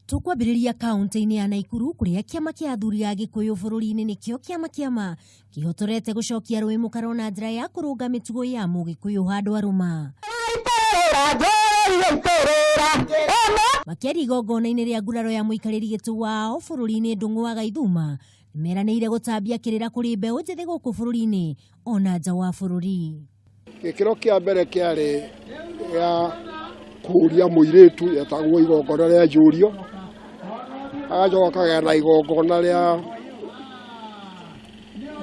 Tũkwambĩrĩria kaunti-inĩ ya Naikuru kũrĩa kĩama kĩa athuri a Gĩkũyũ bũrũri-inĩ nĩkĩo kĩama kĩama kĩhotorete gũcokia rũĩ mũkaro na njĩra ya kũrũnga mĩtugo ya Mũgĩkũyũ handũ arũma. Makĩaria igongona-inĩ rĩa nguraro ya mũikarĩri gĩtĩ wao bũrũri-inĩ Ndung'u wa Gaithuma nĩmeranĩire gũtambia kĩrĩra kũrĩ mbeũ njĩthĩ gũkũ bũrũri-inĩ ona nja wa bũrũri. Gĩkĩro kĩa mbere kĩarĩ gĩa kũũria mũirĩtu yetagwo igongona rĩa njũrio, agacoka kagĩa na igongona rĩa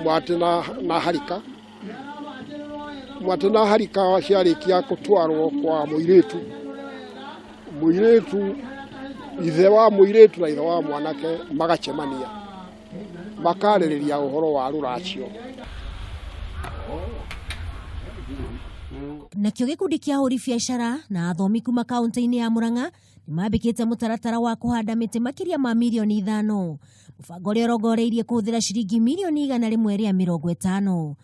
mwatĩ na harika. Mwatĩ na harika ciarĩkia gũtwarwo kwa mũirĩtu, mũirĩtu ithe wa mũirĩtu na ithe wa mwanake magacemania makarĩrĩria ũhoro wa rũracio. Nakĩo gĩkundi kĩa ahũri biacara na athomi kuma kaunti-inĩ ya Murang'a nĩmambĩkĩte mũtaratara wa kũhanda mĩtĩ makĩria ma mirioni 5, mũbango ũrĩa ũrongoreirie kũhũthĩra ciringi mirioni 150.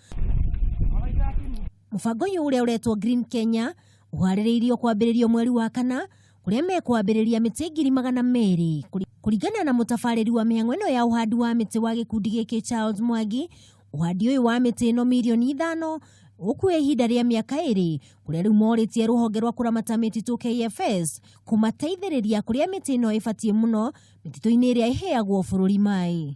Mũbango ũyũ ũrĩa ũretwo Green Kenya ũharĩrĩirio kwambĩrĩrio mweri wa 4 kũrĩa mekwambĩrĩria mĩtĩ 200,000 kũringana na mũtabarĩri wa mĩhang'o ĩno ya ũhandi wa mĩtĩ wa gĩkundi gĩkĩ Charles Mwangi. Ũhandi ũyũ wa mĩtĩ ĩno mirioni 5 ũkuoya ihinda rĩa mĩaka 2 kũrĩa rĩu morĩtie rũhonge rwa kũramata mĩtitũ KFS kũmateithĩrĩria kũrĩa mĩtĩ ĩno ĩbatiĩ mũno mĩtitũ-inĩ ĩrĩa ĩheagwo bũrũri maĩ.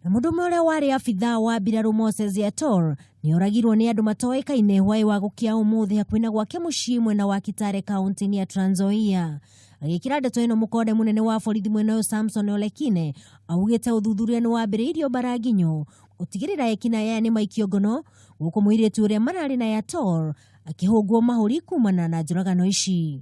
Na mũndũ ũmwe ũrĩa warĩ abithaa wa mbirarũ Moses Yator nĩoragirwo nĩ andũ matoĩkaine hwaĩ wa gũkĩa ũmũthĩ hakuhĩ na gwake mũciĩ mwena wa Kitale kaunti-inĩ ya Trans Nzoia. Agĩkĩra ndeto ĩno mũkonde mũnene wa borithi mwena ũyũ Samson Olekine augĩte ũthuthuria nĩwambĩrĩirio Mbaranginyo gũtigĩrĩra ekinaĩ aya nĩ maikio ngono gũkũ mũirĩtu ũrĩa mararĩ na Yator akĩhũngwo mahũri kumana na njũragano ici.